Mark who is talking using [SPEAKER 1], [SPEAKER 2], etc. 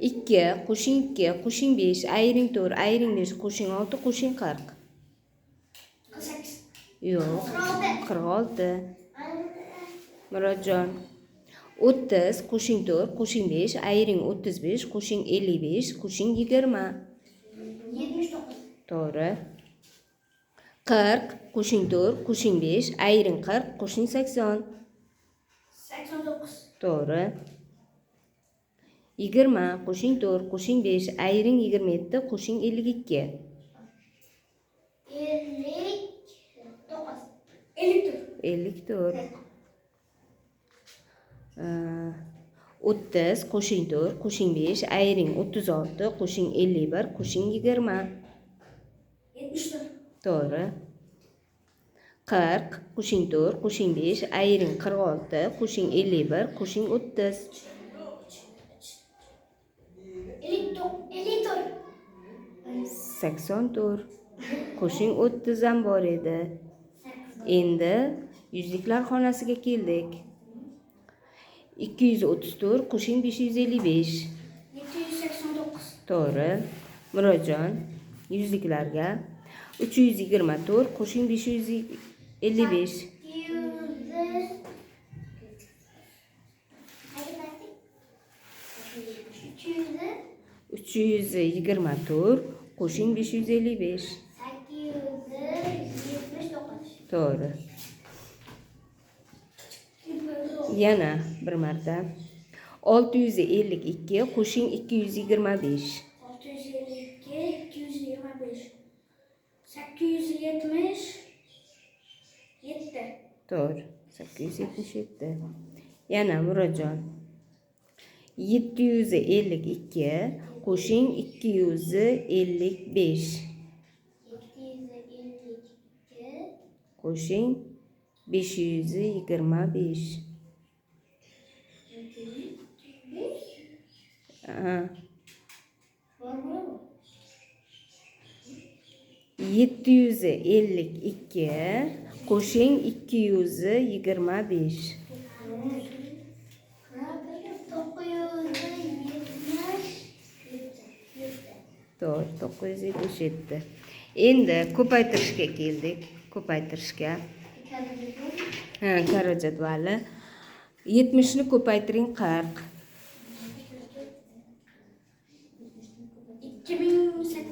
[SPEAKER 1] 2 qo'shing 2 qo'shing 5 ayiring 4 ayiring 5 qo'shing 6 qo'shing 40.
[SPEAKER 2] 48.
[SPEAKER 1] Yo'q.
[SPEAKER 2] 46.
[SPEAKER 1] 46. Murodjon. 30 qo'shing 4 qo'shing 5 ayiring 35 qo'shing 55 qo'shing 20.
[SPEAKER 2] 79.
[SPEAKER 1] To'g'ri. 40 qo'shing 4 qo'shing 5 ayiring 40 qo'shing 80.
[SPEAKER 2] 89.
[SPEAKER 1] To'g'ri. 20 qo'shing 4 qo'shing 5 ayiring 27 qo'shing 52.
[SPEAKER 2] 59. 54.
[SPEAKER 1] 54. 30 qo'shing 4 qo'shing 5 ayiring 36 qo'shing 51 qo'shing 20.
[SPEAKER 2] 74.
[SPEAKER 1] To'g'ri. 40 qo'shing 4 qo'shing 5 ayiring 46 qo'shing 51 qo'shing 30.
[SPEAKER 2] 54.
[SPEAKER 1] 84. Qo'shing 30 ham bor edi. Endi yuzliklar xonasiga keldik. 234 qo'shing 555.
[SPEAKER 2] 789.
[SPEAKER 1] To'g'ri. Murodjon, yuzliklarga 324 qo'shing 555.
[SPEAKER 2] 200. 300.
[SPEAKER 1] 324 qo'shing 555.
[SPEAKER 2] 879.
[SPEAKER 1] To'g'ri. Yana bir marta. 652 qo'shing 225.
[SPEAKER 2] 652, 225. 877.
[SPEAKER 1] To'g'ri. 877. Yana Murodjon. 752 qo'shing 255.
[SPEAKER 2] 752.
[SPEAKER 1] Qo'shing 525. Ha.
[SPEAKER 2] Var mı?
[SPEAKER 1] 752 qo'shing 225.
[SPEAKER 2] 977.
[SPEAKER 1] To'g'ri, 977. Endi ko'paytirishga keldik. Ko'paytirishga. Ha, karra jadvali. 70 ni ko'paytiring 40.
[SPEAKER 2] 2800.